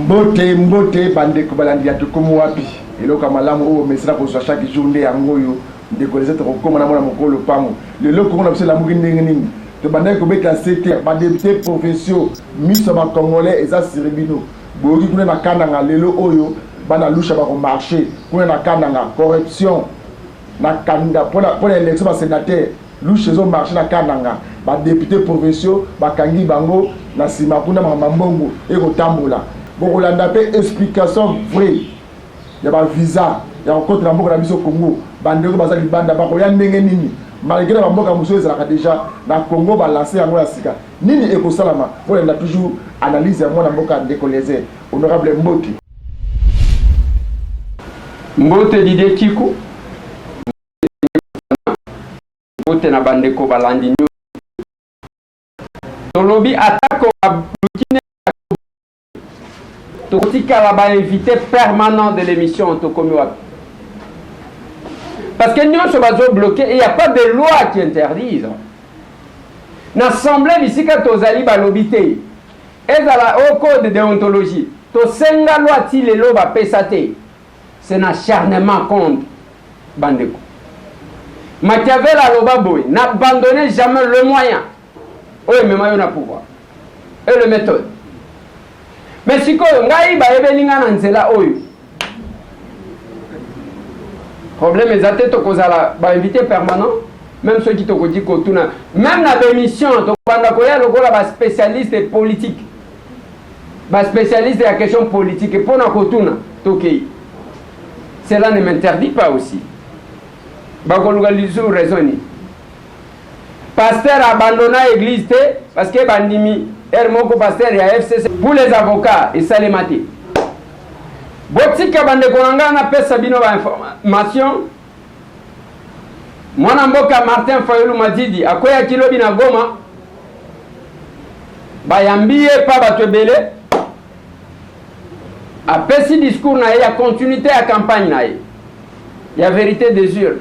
Mbote mbote bandeko balandi ya Tokomi Wapi, eloko ya malamu oyo bomesana kozwa chaque jour nde yango oyo. Ndeko Eliezer, tokokoma na mwana mokolo lopango. Lelo Congo na biso elamuki ndenge nini? Tobandaki kobeta sete ba deputes provinciaux, miso ya ba congolais eza sur bino. Boyoki kuna na Kananga lelo oyo bana Lusha bako marcher kuna na Kananga, corruption na kanda pona pona election ba senateurs. Lusha ezo marcher na Kananga, ba deputes provinciaux bakangi bango na sima kuna makambo ya mbongo eko tambola. Bokolanda pe explication vraie ya ba visa ya kokota na mboka na biso Congo. Ba ndeko baza libanda bakoya ndenge nini? Malgre na ba mboka mosusu ezalaka dejà, na Congo ba lancer yango ya sika. Nini ekosalama? Bolanda toujours analyse ya mwana mboka ndeko Eliezer. Honorable mbote. Mbote Didier Kiku. Mbote na bandeko balandi nyonso. Tolobi atako baluki nde tokotikala ba invité permanent de l'émission Tokomi Wapi. Parce que nyonso bazo bloquer et il n'y a pas de loi qui interdise. Na assemblée bisika tozali balobi te. Ezala au code déontologie. Tosenga loi ti lelo bapesa te. C'est un acharnement contre bandeko. Machiavel aloba boye, n'abandonnez jamais le moyen oyo emema yo na pouvoir et le méthode. Mais sikoyo ngai bayebeli ngai na nzela oyo problème eza te, tokozala ba invité permanent, même soki tokoki kotuna même na bémission, tokobanda koya lokola ba spécialiste politique, ba spécialiste ya question politique mpo na kotuna tokei. Cela ne m'interdit pas aussi. Bakoluka lisusu raison nini? Pasteur abandonna église te parce que bandimi heure moko pasteur ya FCC pour les avocats esalema te. Botika bandeko na ngai napesa bino ba information. Mwana mboka Martin Fayulu Madidi akweyaki lobi na Goma, bayambi ye pa bato ebele, apesi discours na ye ya continuité ya campagne na ye ya vérité des urnes,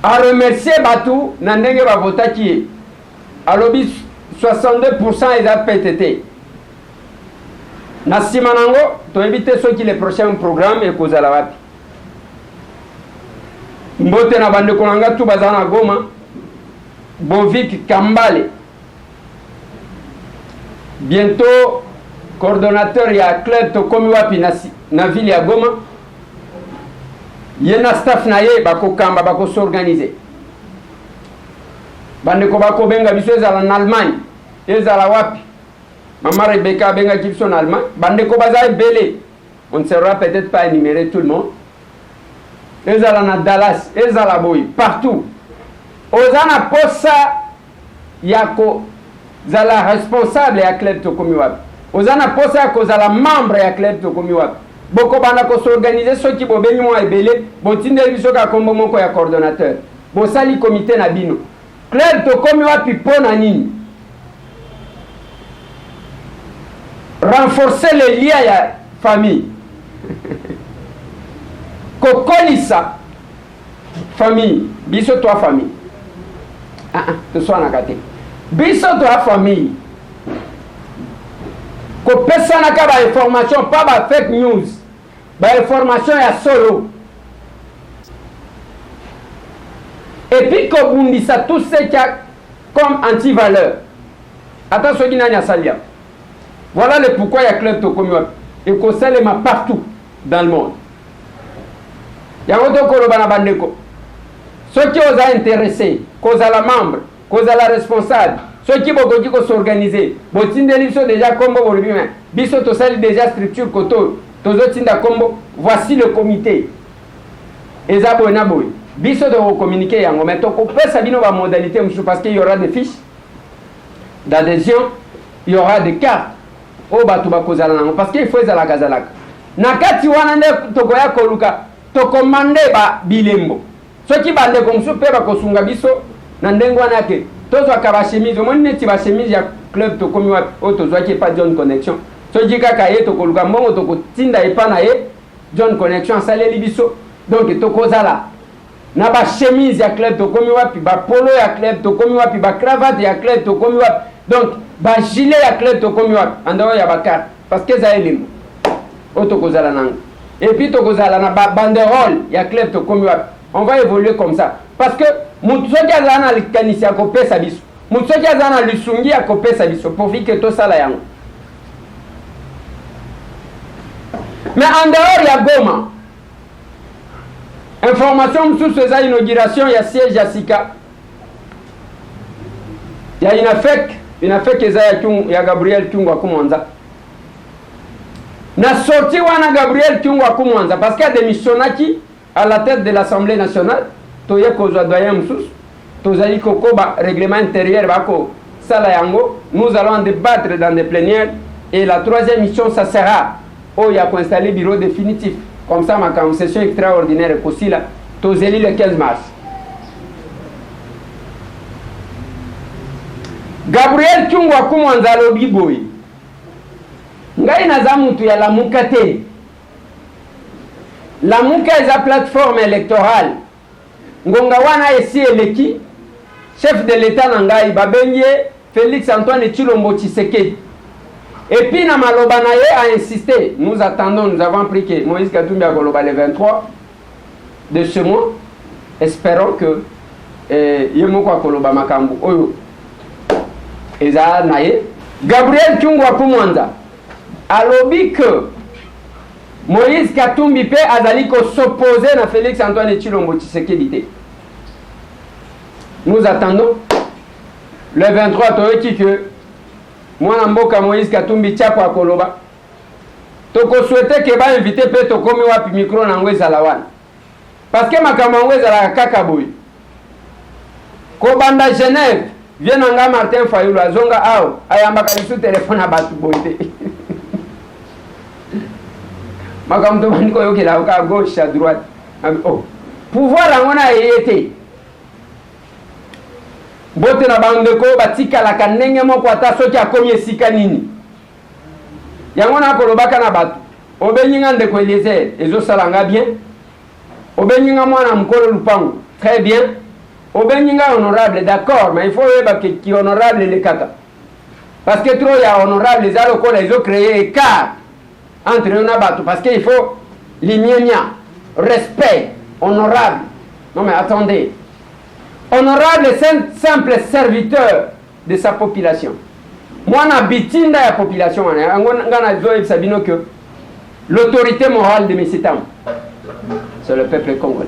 a remercier bato na ndenge bavotaki ye, alobi 62% eza pete te. Na nsima nango toyebi te soki le prochain programme ekozala wapi. Mbote na bandeko na nga tu baza na Goma, Bovik Kambale, bientôt coordonnateur ya club Tokomi Wapi na ville ya Goma. Ye na staff na ye bakokamba, bakosorganize. Bandeko bakobenga biso ezala na Allemagne, ezala wapi. Mama Rebecca abengaki biso na Allemagne. Bandeko baza ebele. On ne saura peut-être pas énumérer tout le monde. Ezala na Dallas, ezala boye, partout. Oza na posa ya kozala responsable ya club Tokomi Wapi. Oza na posa ya kozala membre ya club Tokomi Wapi. Bokobanda kosorganize soki bobengi mwa ebele, botindeli biso kaka kombo moko ya coordonnateur. Bosali comité na bino. Club Tokomi Wapi mpo na nini? Renforcer les liens ya famille. Kokolisa famille. Biso toa famille. Ah, ah, toswanaka te. Biso toa famille. Kopesanaka ba information, pas ba fake news. Ba information ya solo. Et puis kobundisa tout ce qui a comme anti-valeur. Ata soki nani asali yango. Voilà le pourquoi ya club Tokomi Wapi ekosalema partout dans le monde. Yango tokoloba na bandeko, soki oza intéressé kozala membre, kozala responsable, soki bokoki kosorganize, botindeli biso déjà kombo, bolobi mais biso tosali déjà structure koto tozotinda kombo, voici le comité eza boye na boye, biso tokokommunike yango, mais tokopesa bino ba modalité mosusu parce que il y aura des fiches d'adhésion, il y aura des cartes oyo bato bakozala nango, parce que il faut ezalaka zalaka na kati wana nde tokoya koluka tokomande ba bilembo. Soki bandeko mosusu mpe bakosunga biso na ndenge wana yake tozwaka ba chemise, omoni neti ba chemise ya club Tokomi Wapi oyo tozwaki epa John Connection, soki kaka ye tokoluka mbongo tokotinda epa na ye John Connection asaleli biso. Donc tokozala na ba chemise ya club Tokomi Wapi, ba polo ya club Tokomi Wapi, ba cravate ya club Tokomi Wapi. Donc Ba gilet ya club tokomi wapi en dehors ya ba carte parce que eza elembo oyo tokozala nango et puis tokozala na ba banderole ya club tokomi wapi. On va évoluer comme ça parce que moto soki aza na likanisi ya kopesa biso, moto soki aza na lisungi ya kopesa biso, pourvu que tosala yango. Mais en dehors ya Goma, information mosusu eza inauguration ya siège ya sika ya UNAFEC. UNAFEC eza ya, Kyungu, ya Gabriel Kyungu Akumwanza. Na sortie wana, Gabriel Kyungu Akumwanza, parce que adémissionnaki à la tête de l'Assemblée nationale, toye kozwa doyen mosusu. Tozali kokoba règlement intérieur, bakosala yango. Nous allons en débattre dans des plénières et la troisième mission, ça sera oyo ya koinstaller bureau définitif. Comme ça makambo session extraordinaire ekosila. Tozeli le 15 mars. Gabriel Kyungu Akumwanza alobi boye: ngai naza mutu ya Lamuka te. Lamuka eza plateforme électorale, ngonga wana esi eleki. Chef de l'État na ngai babengi ye Félix Antoine Tshilombo Tshisekedi. Et puis na maloba na ye a insisté. Nous attendons, nous avons pris que Moïse Katumbi akoloba le 23 de ce mois. Espérons que ye moko akoloba makambo oyo eza na ye. Gabriel Kyungu Akumwanza alobi que Moïse Katumbi mpe azali kos'opposer na Félix Antoine Tshilombo Tshisekedi te. Nous attendons le 23. Toyoki que mwana mboka Moïse Katumbi Tchapo akoloba. Tokosouhaiter que bainviter mpe tokomi wapi micro na yango ezala wana, parce que makambo yango ezalaka kaka boye. Kobanda Genève, vie na nga Martin Fayulu azonga awa, ayambaka lisu telefone ya bato boye te. Makambo tobandi koyokela kaka gauche à droite. Oh, pouvoir yango na eye te. Mbote na bandeko batikalaka ndenge moko ata soki akomi esika nini. Yango nakolobaka na bato: obengi nga ndeko Eliezer, ezosala nga bien. Obengi nga mwana mokolo lupango, très bien. Obengi nga honorable, d'accord, mais il faut oyeba que ki honorable elekaka, parce que trop ya honorable eza lokola ezocréer écart entre yo na bato, parce que il faut limemia, respect. Honorable, non mais attendez, honorable, c'est un simple serviteur de sa population, mwana bitinda ya population wana. Yango nga nazoyebisa bino que l'autorité morale de Messitam, c'est le peuple congolais.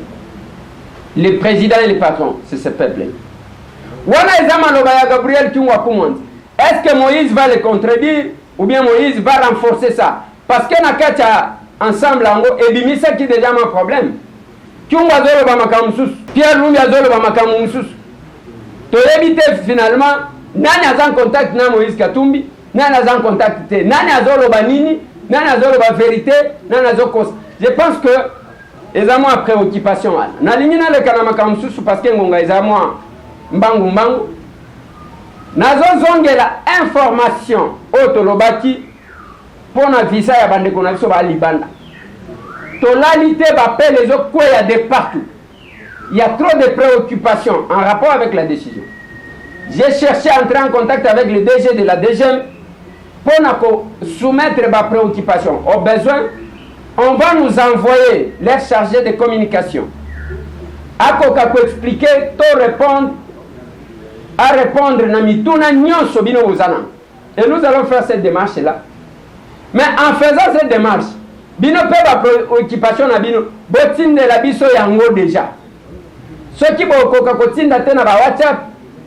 Le président et le patron, c'est ce peuple wana. Eza maloba ya Gabriel Kyungu Akumwanza. Est-ce que Moïse va le contredire ou bien Moïse va renforcer ça? Parce que na kati ya ensemble yango ebimisaki déjà ma problème. Kyungu azoloba makambo mosusu, Pierre Lumbi azoloba makambo mosusu. Toyebi te finalement nani aza en contact na Moïse Katumbi, nani aza en contact te, nani azoloba nini, nani azoloba vérité, nani azokosa. Je pense que eza mwa préoccupation wana. Nalingi naleka na makambo mosusu parce que ngonga eza mwa mbangu mbangu. Nazozongela information oyo tolobaki mpo na visa ya bandeko na biso balibanda. Tolali te, baappels ezokweya de partout. Il y a trop de préoccupations en rapport avec la décision. J'ai cherché à entrer en contact avec le DG de la DGM pour soumettre ma préoccupation. Au besoin, on va nous envoyer l'air chargé de communication. Akoka expliquer, to répondre, à répondre na mituna nyonso bino bozana. Et nous allons faire cette démarche-là. Mais en faisant cette démarche, bino mpe bapréoccupation na bino botindela biso yango déjà. Soki bokoka kotinda te na ba WhatsApp,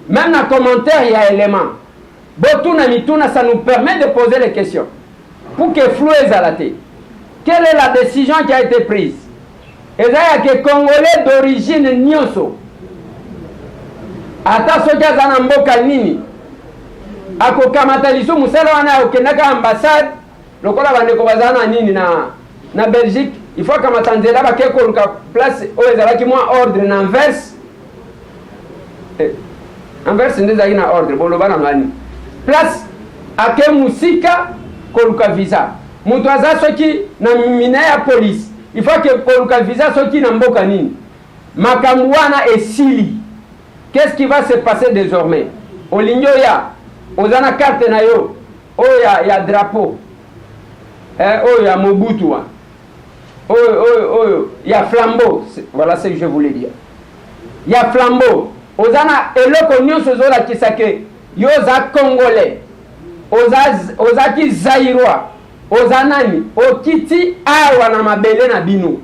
même na commentaire ya élément, botuna mituna, ça nous permet de poser les questions pour que flou ezala te. Quelle est la décision qui a été prise? Eza ya que Congolais d'origine nyonso, ata soki aza na mboka nini, akokamata lisu mosala wana, akokendaka ambassade lokola bandeko baza na nini na Belgique. Il faut akamata nzela, bake koluka place oyo ezalaki mwa ordre na Anvers. Anvers nde ezalaki na ordre, boloba na ngani place ake mosika koluka visa. Moto aza soki na mina ya police, il faut ake koluka visa soki na mboka nini. Makambo wana esili. Qu'est-ce qui va se passer désormais? Olingi oya Oza na carte na yo oyo ya, ya drapeau eh, oyo ya Mobutu wana oyo oyo oyo ya flambeau, voilà ce que je voulais dire, ya flambeau. Oza na eloko nyonso ezolakisa ke yo oza congolais, ozaki zaïrois, oza nani, okiti awa na mabele na bino,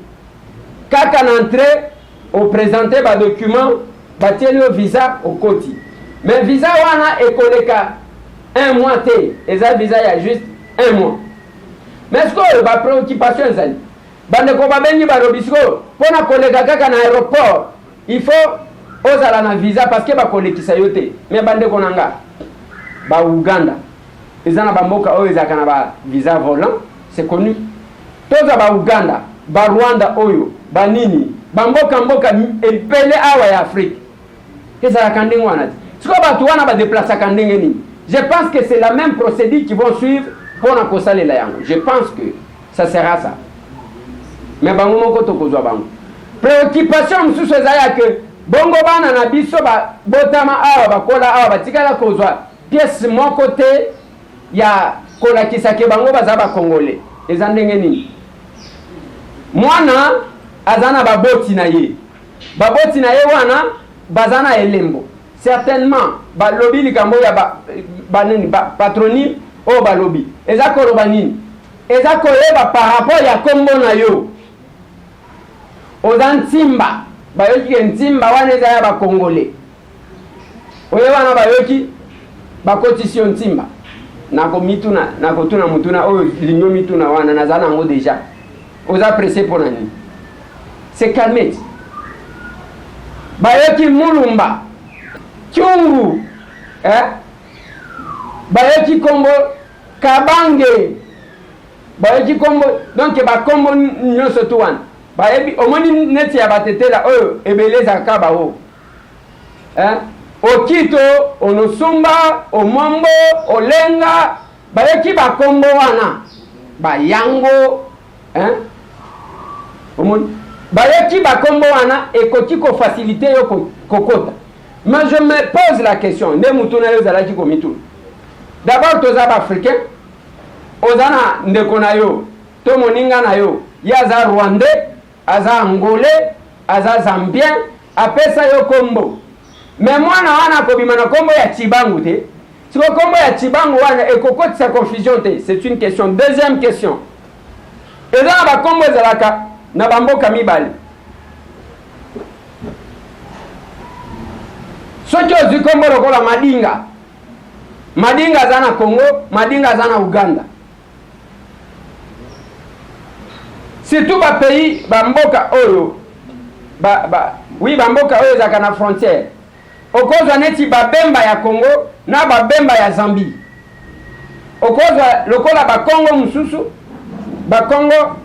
kaka na entrée opresente badocument, batieli yo visa, okoti. Mais visa wana ekoleka un mois te, eza visa ya juste un mois. Mais sikoyo bapréoccupation ezali, bandeko babengi, balobi sikoyo mpona koleka kaka na aéroport, il faut ozala na visa, parce que bakolekisa yo te. Mais bandeko na nga, bauganda eza na bamboka oyo ezalaka na bavisa volant, c'est connu. Tozwa bauganda, barwanda, oyo banini, bamboka mboka ebele awa ya Afrique ezalaka ndenge wana te. Sikoyo bato wana badeplasaka ndenge nini? Je pense que c'est la même procédure qui vont suivre mpona kosalela yango. Je pense que ça sera ça. Mais bango moko tokozwa bango. Préoccupation mosusu eza ya ke bongo bana na biso babotama awa, bakola awa, batikala kozwa pièce moko te ya kolakisa ke bango baza bacongolais. Eza ndenge nini? Mwana aza na baboti na ye, baboti na ye wana baza na elembo. Certainement balobi likambo ya banini ba, patronyme oyo balobi eza koloba nini, eza koyeba par rapport ya nkombo na yo. Oza Ntimba, bayoki ke Ntimba wana eza ya bacongolais. Oye wana, bayoki, bakotisi yo Ntimba. Nakomituna, nakotuna motuna oyo lingi omituna wana, naza nango déjà. Oza pressé mpo na nini? C'est calme. Bayoki Mulumba, Kyungu, eh? Bayoki kombo Kabange, bayoki kombo, donc bakombo nyonso tu wana bayebi. Omoni neti ya batetela oyo ebele ezalaka bawo, eh? Okito, Onosumba, Omombo, Olenga, bayoki bakombo wana, bayango, eh? Omoni, bayoki bakombo wana, ekoki kofacilite yo kokota. Mais je me pose la question nde mutu na yo ezalaki komituna. D'abord toza baafricain. Oza na ndeko na yo to moninga na yo, ye aza rwandais, aza angolais, aza zambien, apesa yo kombo. Mais mwana wana akobima na kombo ya Tshibangu te. Siko kombo ya Tshibangu wana ekokotisa confusion te? C'est une question. Deuxième question, eza na bakombo ezalaka na bamboka mibale. Soki ozwi kombo lokola Madinga, Madinga aza na Congo, Madinga aza na Uganda. Surtout bapays, bamboka oyo ba, ba, oui, bamboka oyo ezalaka na frontière, okozwa neti babemba ya Congo na babemba ya Zambie. Okozwa lokola bakongo mosusu, bakongo,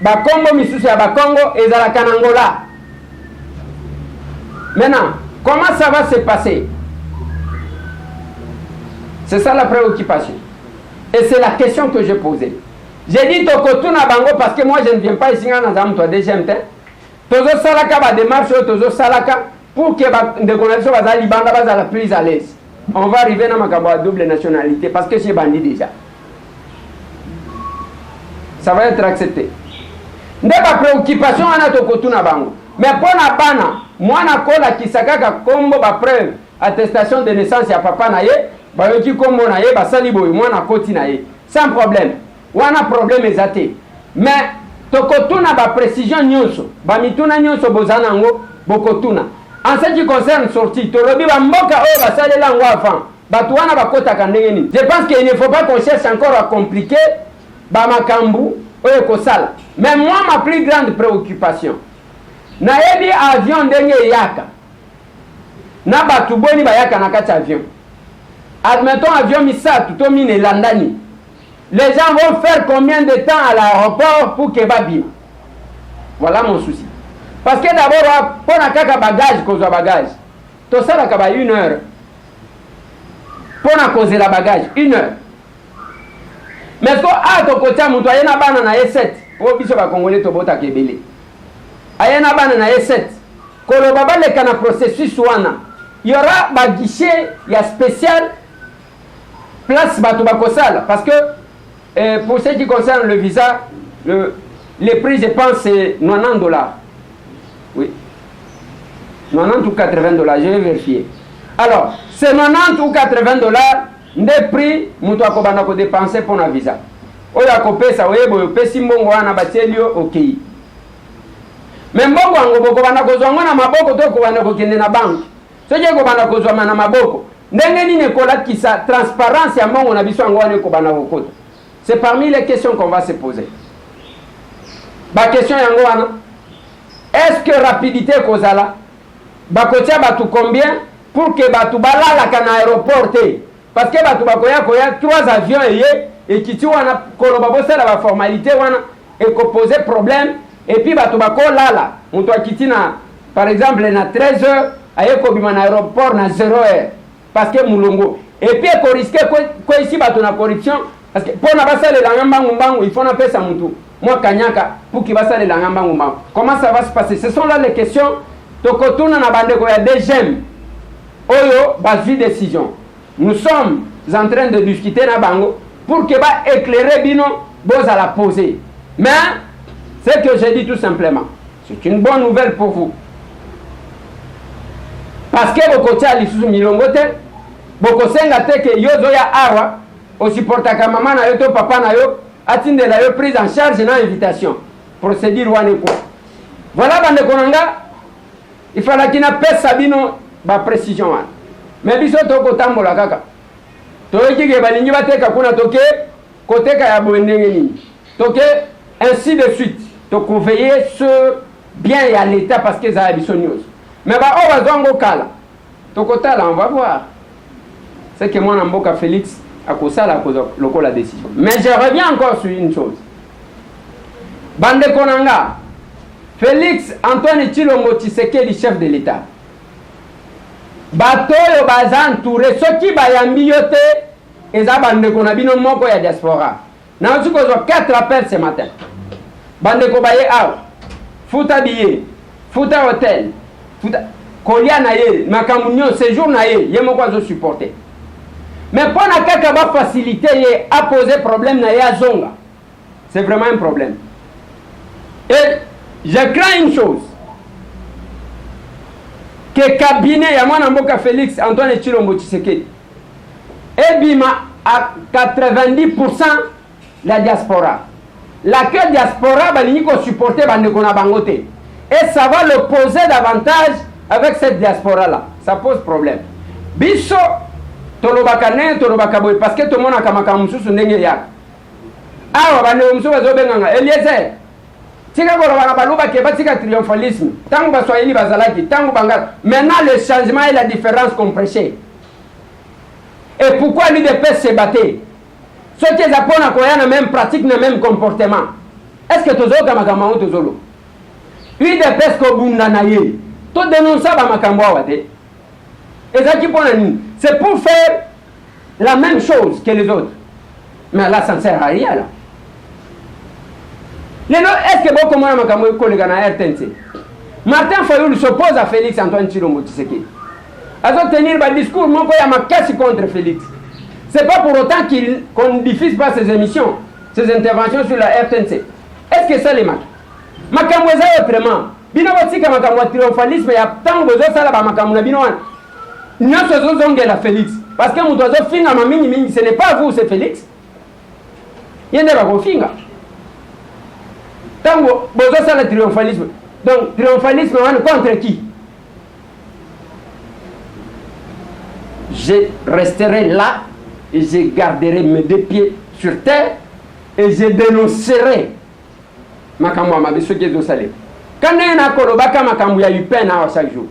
bakombo misusu ya bakongo ezalaka na Angola. Maintenant, comment ça va se passer? C'est ça la préoccupation et c'est la question que je posais. J'ai dit tokotuna bango, parce que moi je ne viens pas ici, nga naza moto ya DGM te. Tozosalaka badémarche oyo tozosalaka pour que bandeko na biso baza libanda bazala plus à l'aise. On va arriver na makambo ya double nationalité, parce que c'est bandi déjà, ça va être accepté. Nde bapréoccupation wana tokotuna bango. Mais mpo na bana, mwana kolakisa kaka nkombo, bapreuve, attestation de naissance ya papa na ye, bayoki nkombo na ye, basali boye, mwana akoti na ye sans problème. Wana problème eza te. Mais tokotuna baprécision nyonso, bamituna nyonso boza nango, bokotuna. En ce qui concerne sortie, tolobi bamboka oyo basalela yango avant, bato wana bakotaka ndenge nini? Je pense qu'il ne faut pas qu'on cherche encore à compliquer bamakambo oyo ekosala. Mais moi, ma plus grande préoccupation, nayebi avion ndenge eyaka na bato boni bayaka na kati ya avion. Admettons avion misato to mine elandani, les gens vont faire combien de temps à l'aéroport pour que babima? Voilà mon souci. Parce que d'abord mpona kaka bagage, kozwa bagage, tosalaka ba une heure mpona kozela bagage, une heure. Mais so a tokotia moto aye na bana na ye 7, po biso bakongole tobotaka ebele, aye na bana na ye 7, koloba baleka na processus wana, y aura baguichet ya spécial. Place bato bakosala, parce que pour ce qui concerne le visa, le prix, je pense, c'est 90 $. Oui. 90 ou 80 $, je vais vérifier. Alors, c'est 90 ou 80 $ nde prix moto akobanda kodépenser mpona visa. Oyo akopesa, oyeba oyo opesi mbongo wana, batieli yo, okei. Mais mbongo yango bokobanda kozwa yango na maboko to ekobanda kokende na banque? Soki ekobanda kozwama na maboko, ndenge nini ekolakisa transparence ya mbongo na biso yango wana ekobanda kokota? C'est parmi les questions qu'on va se poser. Baquestion yango wana: est-ce que rapidité ekozala? Bakotia bato combien pour que bato balalaka na aéroport te? Parce que bato bakoya koya, trois avions eye ekiti wana, koloba bosala baformalité wana ekopose problème. Et puis bato bakolala, moto akiti na, par exemple, na 13 heures, aye kobima na aéroport na 0 heure, parce que molongo. Et puis ekorisquer kweyisi bato na corruption, parce que mpo na basalelanga mbangu mbangu, il faut napesa mutu mwa kanyaka pour que basalelanga mbangu mbangu. Comment ça va se passer? Ce sont là les questions tokotuna na bandeko ya DGM oyo bazwi décision. Nous sommes en train de discuter na bango pour que baéclairer bino, bozala posé. Mais ce que j'ai dit tout simplement, c'est une bonne nouvelle pour vous, parce que bokotia lisusu milongo te, bokosenga te ke yo ozoya awa, osupportaka mama na yo to papa na yo atindela yo prise en charge na invitation. Procédure wana ekwa. Voilà, bandeko na nga, ifalaki napesa bino baprécision wana. Mais biso tokotambola kaka, toyoki ke balingi bateka kuna, toke koteka ya boye ndenge nini, toke ainsi de suite. Tokoveiller sur bien ya l'État, parce que ezala biso nyonso. Mais baoyo bazwa yango kala, tokotala, on va voir ce que mwana mboka Félix akosala, akozwa lokola décision. Mais je reviens encore sur une chose, bandeko na nga: Félix Antoine Tshilombo Tshisekedi, chef de l'État, bato oyo baza entouré, soki bayambi yo te, eza bandeko na bino moko ya diaspora. Nauti kozwa 4 appels ce matin, bandeko baye awa, futa billet, futa hotel, futa kolia na ye, makambo nyonso, séjour na ye, ye moko azosupporte. Mais mpo na kaka bafacilité ye apose problème na ye, azonga, c'est vraiment un problème. Et je crains une chose, que cabinet ya mwana mboka Félix Antoine Tshilombo Tshisekedi ebima à 90 % la diaspora. Laquelle diaspora balingi kosupporter bandeko na bango te, et ça va le poser davantage avec cette diaspora là ça pose problème. Biso tolobaka ndenge tolobaka boye parce que tomonaka makambo mosusu ndenge eyaka awa. Bandeko mosusu bazobenganga: "Eliezer, tika koloba na baluba ke batika triomphalisme. Ntango baswahili bazalaki, ntango bangala, maintenant le changement et la différence qu'on prêchait, et pourquoi l'UDPS se battait soki eza mpona koya na même pratique, na même comportement?" Est ce que tozoyoka makambo yango? Tozoloba UDPS kobunda na ye, todénonça bamakambo awa te, ezalaki mpona nini? C'est pour faire la même chose que les autres. Mais là, ça ne sert à rien. Là lelo, est ce que bokomona makambo ekoleka na RTNC? Martin Fayulu s'oppose à Félix Antoine Tshilombo Tshisekedi, azotenir badiscours moko ya makasi contre Félix. C'est pas pour autant qu'on ne diffuse pas ses émissions, ses interventions sur la RTNC. Est ce que esalemaka? Makambo eza autrement. Bino botika makambo ya triomphalisme ya ntango bozosala bamakambo na bino wana nyonso, ezozongela Félix, parce que moto azofingama mingimingi, ce n'est pas vous, c'est Félix. Ye nde bakofinga ntango bozosala triomphalisme. Donc triomphalisme wana contre qui? Je resterai là et je garderai mes deux pieds sur terre et je dénoncerai makambo ya mabe soki ezosalema. Ka ndenge nakolobaka makambo ya UPN awa chaque jour,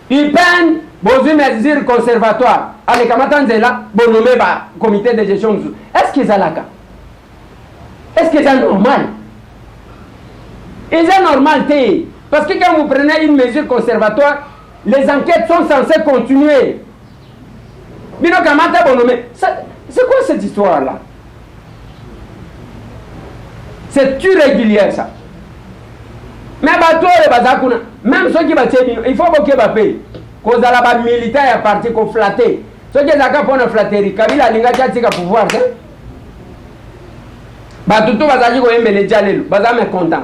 UPN bozwi mesure conservatoire, alekamata nzela, bonommer bacomité de gestion mosusu. Est ce que ezalaka? Est ce que eza normal? Eza normal te, parce que quand vous prenez une mesure conservatoire, les enquêtes sont censées continuer. Bino kamata, bonommer. C'est quoi cette histoire là? C'est irrégulier, ça. Mais bato oyo baza kuna, même soki batie bino, il faut bokeba mpe kozala bamilitaire ya parti, koflatter. Soki ezalaka mpo na flatterie, Kabila alingaki atika pouvoir te. Bato to bazalaki koyembele djalelo baza mécontent,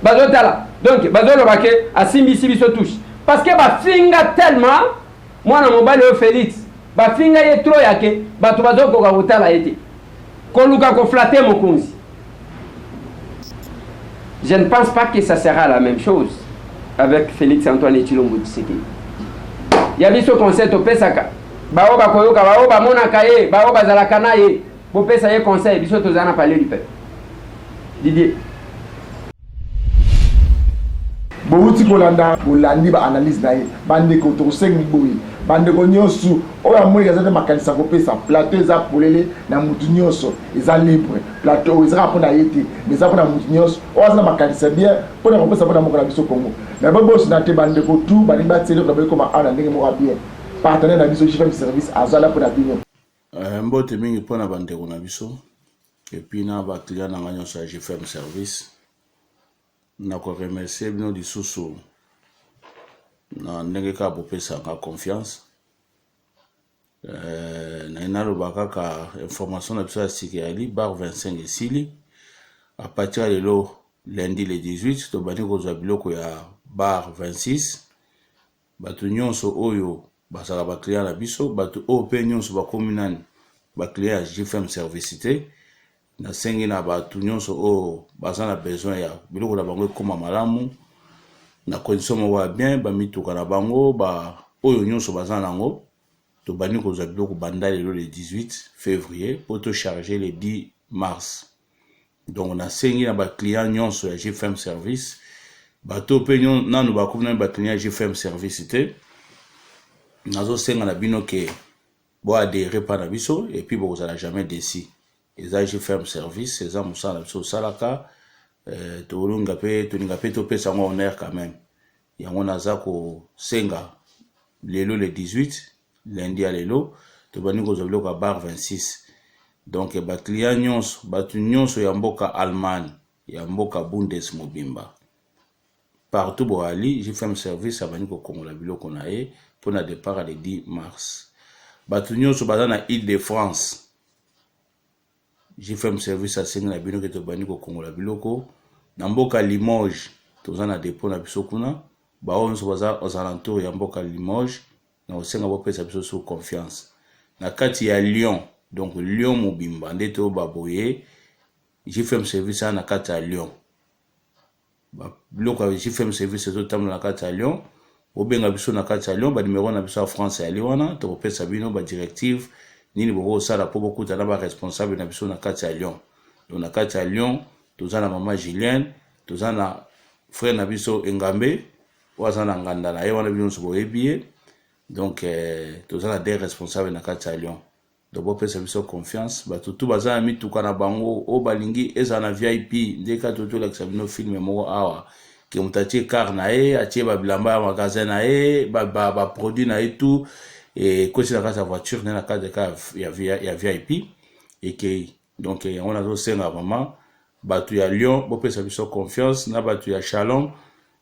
bazotala, donc bazoloba ke asimbisi biso touche, parce que bafinga tellement mwana mobali oyo Félix, bafinga ye trop yake bato bazokoka kotala ye te, koluka koflatter mokonzi. Je ne pense pas que ça sera la même chose avec Félix Antoine Tshilombo Tshisekedi. Ya biso conseil topesaka bao bakoyoka, bao bamonaka ye, bao bazalaka na ye, bopesa ye conseil. Biso tozala na Palais du Peuple. Didier. Bowuti kolanda, bolandi baanalyse na ye. Bandeko, tokosengi boye, bandeko nyonso oyo amoniki aza te makanisi ya kopesa, plateau eza polele na mutu nyonso, eza libre. Plateau oyo ezaka mpona ye te, mais eza mpona mutu nyonso oyo aza na makanisi ya bien mpona kopesa mpona mboka na biso Congo. Mais bobosana te, bandeko tu balingi batia eloko na boye ekoma awa na ndenge moko ya bien, partenaire na biso JFM Service aza la mpona bino. Mbote mingi mpona bandeko na biso et puis na baclient na ngai nyonso ya GFM Service. Na koremercier bino lisusu na ndenge kaka bopesanga confiance. Naye naloba kaka information na biso ya sika yali bar 25 esili. À partir ya lelo, lundi le 18, tobandi kozwa biloko ya bar 26. Bato nyonso oyo bazalaka baclient na biso, bato oyo mpe nyonso bakomi nani baclient ya GFM Service te, nasengi na bato nyonso oyo baza na besoin ya biloko na bango ekóma malamu na condition moko ya bien, bamituka na bango, ba oyo nyonso baza nango, tobandi kozwa biloko banda lelo le 18 février mpo tocharge le 10 mars. Donc nasengi na baclient nyonso ya GFM Service, bato mpe nanu bakomi nanu baclient ya GFM Service te, nazosenga na bino ke boadhérer mpa na biso et puis bokozala jamais déçu. Eza GFM Service, eza mosala na biso osalaka, tolinga mpe, tolinga mpe topesa yango honneur quand même. Yango naza kosenga, lelo le 18, lundi ya lelo, tobandi kozwa biloko ya bar 26. Donc baclient nyonso, bato nyonso ya mboka Allemagne, ya mboka Bundes mobimba, partout boali, GFM Service abandi kokongola biloko na ye mpona départ ya le 10 mars. Bato nyonso baza na Ile de France, GFM Service asengi na bino ke tobandi kokongola biloko na mboka Limoges. Toza na dépôt na biso kuna. Baoyo nyonso baza aux alentours ya mboka Limoges, na kosenga bopesa biso sur confiance. Na kati ya Lyon, donc Lyon mobimba nde toyoba boye, GFM Service aza na kati ya Lyon. Biloko ya GFM Service ezotambola na kati ya Lyon. Bobenga biso na kati ya Lyon, banimero na biso ya France yali wana, tokopesa bino badirective nini bokosala mpo bokuta na baresponsable na biso na kati ya Lyon. Donc na kati ya Lyon toza na mama Julienne, toza na frère na biso Engambe oyo aza na nganda na ye wana, bino nyonso boyebi ye. Donc toza na des responsable na kati ya Lyon. Donc bopesa biso confiance. Bato tu baza na mituka na bango oyo balingi ezala na VIP, nde kaka tolakisa bino film moko awa ke moto atie car na ye, atie babilamba ya magasin na ye, baproduit na ye, tout ekoti na kati ya voiture nde na kati ya VIP ekei. Donc yango nazosenga vraiment, bato ya Lyon bopesa biso confiance, na bato ya Chalon,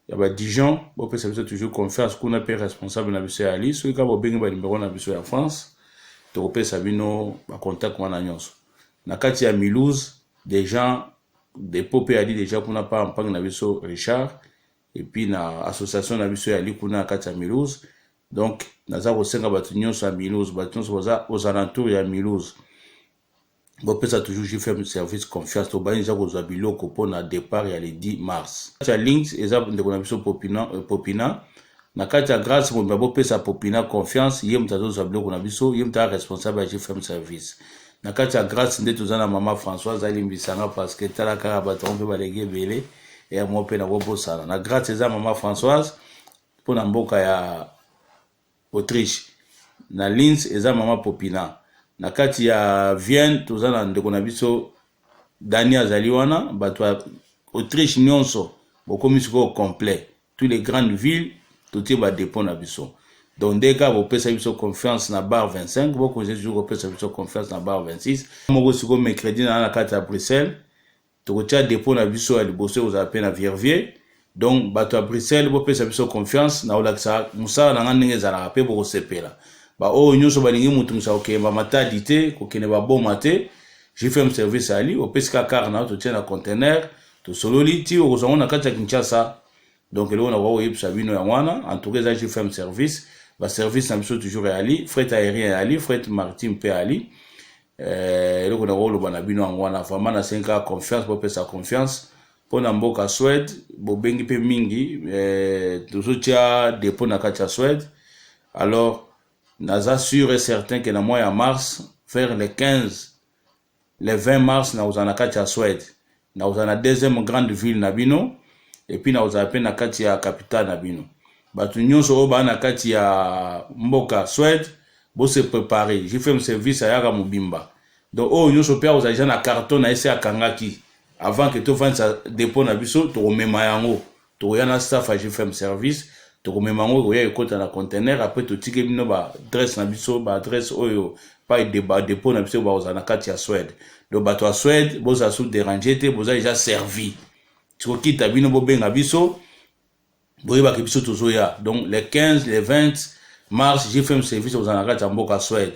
ya baDijon, bopesa biso toujours confiance. Kuna mpe responsable na biso ya ali, soki kaka bobengi banimero na biso ya France, tokopesa bino bacontact wana nyonso. Na kati ya Mulhouse déjà dépôt mpe yali déjà kuna pa mpangi na biso Richard, et puis na association na biso yali kuna na kati ya Mulhouse. Donc naza kosenga bato nyonso ya Mulhouse, bato nyonso baza aux alentours ya Mulhouse, bopesa toujours GFM Service confiance. Tobandi eza kozwa biloko mpona départ ya le 10 mars. Ya Linz eza ndeko na biso Popina, Popina. Na kati ya Grace mobimba, bopesa Popina confiance, ye moto azozwa biloko na biso, ye moto aza responsable ya GFM Service na kati ya Grace. Nde toza na mama Françoise, alimbisanga parce que tala kaka bato yango mpe baleki ebele ya mo mpe nakobosana. Na Grace eza mama Françoise mpona mboka ya Autriche. Na Linz eza mama Popina. Na kati ya Vienne toza na ndeko na biso Dani, azali wana. Bato ya Autriche nyonso bokomi sikoyo complet, tous les grandes villes totie badépôt na biso. Donc nde kaka bopesa biso confiance na bar 25, bokontinue toujours kopesa biso confiance na bar 26 moko. Sikoyo mercredi na kati ya Bruxelles tokotia dépôt na biso ya liboso, ekozala mpe na Verviers. Donc bato ya Bruxelles, bopesa biso confiance na kolakisa mosala na nga ndenge ezalaka mpe bokosepela. Baoyo nyonso balingi moto mosa kokende bamatadi te, kokende baboma te, JFM service ali, opesi kaka car na yo, totie na conteneur, tosololi ti okozwa yango na kati ya Kinshasa. Donc eloko nakoka koyebisa bino yango wana. En tout cas eza JFM service, baservice na biso toujours eyali, fret aérien eyali, fret maritime mpe eyali. Eloko nakoki koloba na bino yango wana. Vraiment nasengi kaka confiance, bopesa confiance mpo na mboka Suède. Bobengi mpe mingi, tozotia dépôt na kati ya Suède. Alors naza sûr et certain que na mois ya mars, vers le 15, le 20 mars, nakozala na kati ya Suède, nakozala na deuxième grande ville na bino, et puis nakozala mpe na kati ya capitale na bino. Bato nyonso oyo baa na kati ya mboka Suède, bose préparer, JFM service ayaka mobimba. Donc oyo nyonso mpe akozala deja na carton na ye se akangaki avant ke tovandisa dépôt na biso. Tokomema yango, tokoya na staff ya JFM service, tokomema yango, ekoya ekota na conteneur. Après totiki bino baadresse na biso, baadresse oyo pai badépôt na biso bakozala na kati ya Suède. Donc bato ya Suède, bozala su déranger te, boza déjà servi. Tikokita bino, bobenga biso, boyebaka biso tozoya. Donc le 15, le 20 mars, JFM service kozala na kati ya mboka Suède.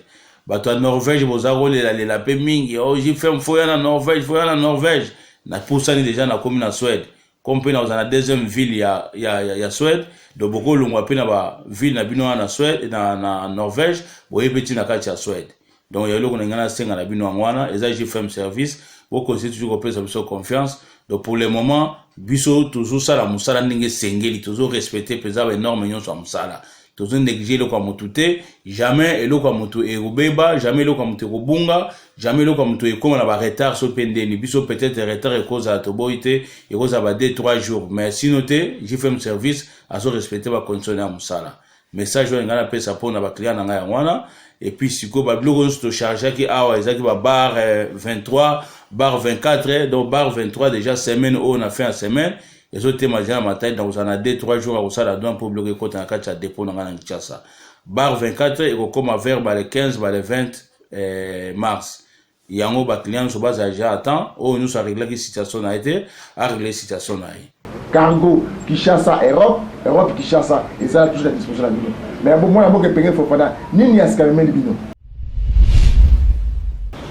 Bato ya Norvège, boza kolelalela mpe mingi: "O JFM, foya na Norvège, foya na Norvège." Napusani déjà, nakomi na Suède, comme mpe nakozala na deuxième ville ya Suède. Donc bokolongwa mpe na baville na bino wana na Suède, na Norvège, boye mpe ntina kati ya Suède. Donc ya eloko na ngai nasenga na bino yango wana, eza JFM service. Bokontinue toujours kopesa biso confiance. Donc pour le moment biso tozosala mosala ndenge esengeli, tozorespecte mpenza banorme nyonso ya mosala, tozonéglige eloko ya motu te. Jamais eloko ya motu ekobeba, jamais eloko ya motu ekobunga, jamais eloko ya motu ekóma na baretard. So mpe ndeni biso peut-être retard ekozala, toboyi te, ekozala ba 2 3 jours, mais sino te, JFM service azorespecte bacondition ya mosala. Message oyo ngai napesa mpona baclient na ngai yango wana. Et puis sikoyo babiloko nyonso tochargeaki awa ezalaki babar 23, bar 24. Donc bar 23 déjà semaine oyo, na fin ya semaine ezotema deja na Matadi, na kozala na 2 3 jours ya kosala douane mpo biloko ekota na kati ya dépôt na ngai na Kinshasa. Bar 24 ekokóma vers bale 15, bale 20 mars. Yango baclient nyonso bazala déjà à temps. Oyo nyonso areglaki situation na ye te, aregle situation na ye. Cargo Kinshasa Europe, Europe Kinshasa, ezala toujours na disposition na bino. Mais mwana mboka Epenge Fofana, nini ya sika memeli bino?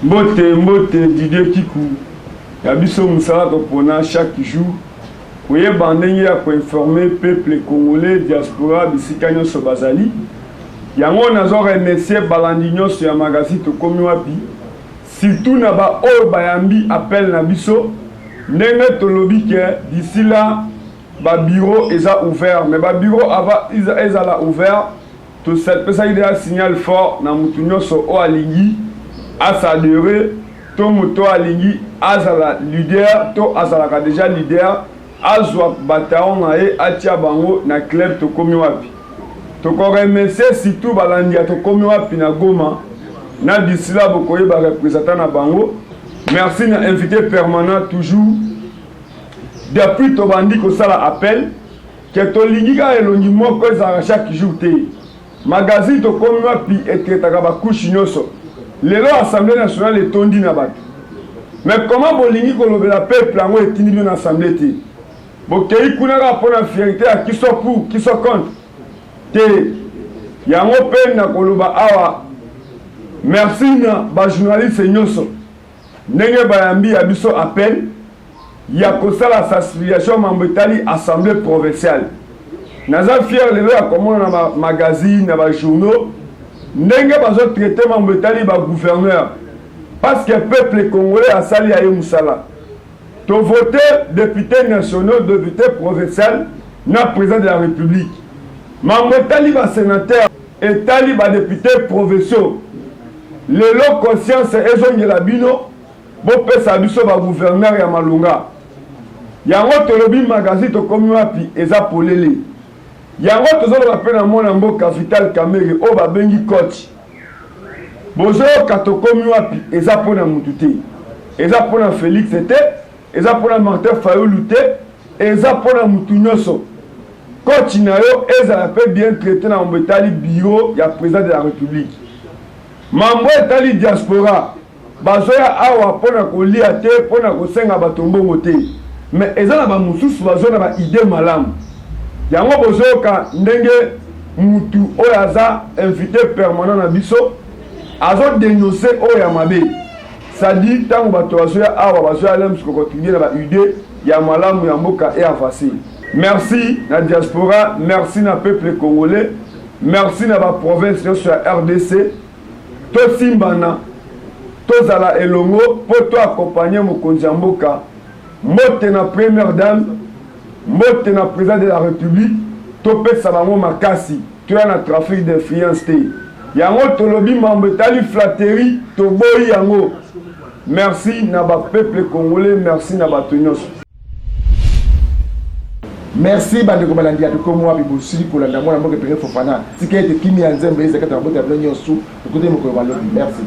Mbote, mbote Didier Kiku. Ya biso mosala topona chaque jour koyeba ndenge ya koinforme peuple congolais, diaspora, bisika nyonso bazali. Yango nazo remercier balandi nyonso ya magazine Tokomi Wapi, surtout na baoyo bayambi appel na biso. Ndenge tolobi ke d'ici là babureau eza ouvert, mais babureau ava ezala ouvert, topesaki deja signal fort na motu nyonso oyo alingi asadere to moto oyo alingi azala leader to azalaka deja leader, azwa bataillon na ye, atia bango na club Tokomi Wapi. Tokoremercie surtout balandi ya Tokomi Wapi na Goma na disila, bokoyeba représentant na bango. Merci na invité permanent toujours. Depuis tobandi kosala appel ke tolingi kaka elongi moko ezalaka chaque jour te, magazine Tokomi Wapi etraitaka bacouche nyonso. Lelo Assemblée nationale etondi na bato, mais comment bolingi kolobela peuple yango etindi bino na assemblée te? Bokei kuna kaka mpo na fierté ya qui soit pour, qui soit contre te. Yango mpe na koloba awa, merci na bajournaliste nyonso ndenge bayambi ya biso appel ya kosala sensibilisation mambo etali assemblée provinciale. Naza fier lelo ya komona na bamagazine, na bajournaux, ndenge bazotraite mambo etali bagouverneur, parce que peuple congolais asali ya ye mosala. Tovote député nationaux, député provincial na président de la République. Mambo etali basénateur, etali badéputé provinciaux, lelo conscience ezongela bino, bopesa biso bagouverneur ya malonga. Yango tolobi magazine Tokomi Wapi eza polele. Yango tozoloba mpe na mwana mboka Vital Kamerhe oyo babengi coach. Bozoyoka, Tokomi Wapi eza mpona mutu te, eza mpona Félix te, eza mpona Martin Fayulu te, eza mpona mutu nyonso. Coach na yo ezala mpe bien traité na mambo etali bureau ya président de la République. Mambo etali diaspora, bazoya awa mpona kolia te, mpona kosenga bato mbongo te, mais eza na bamosusu bazo na baidée malamu. Yango bozoyoka ndenge Mutu oyo aza invité permanent na biso azo denoncer oyo ya mabe. C'est-à-dire tango bato bazoya awa bazoya lems ko contribuer na ba idées ya malamu ya mboka e avancer. Merci na diaspora, merci na peuple congolais, merci na ba provinces nyonso ya rdc. Tosimbana, tozala elongo po to accompagner mokonzi ya mboka. Mbote na première dame. Mbote na president de la republique, topesa bango makasi, toya na trafic d'influence te. Yango tolobi mambo etali flatterie toboyi yango. Merci na ba peuple congolais, merci na bato nyonso. Merci bandeko balandi ya tokomi wapi bosili kolanda mwana mboka Epenge Fofana tika ete kimia ya Nzambe ezala kati na mabota ya bino nyonso tokutani mokolo malobi merci.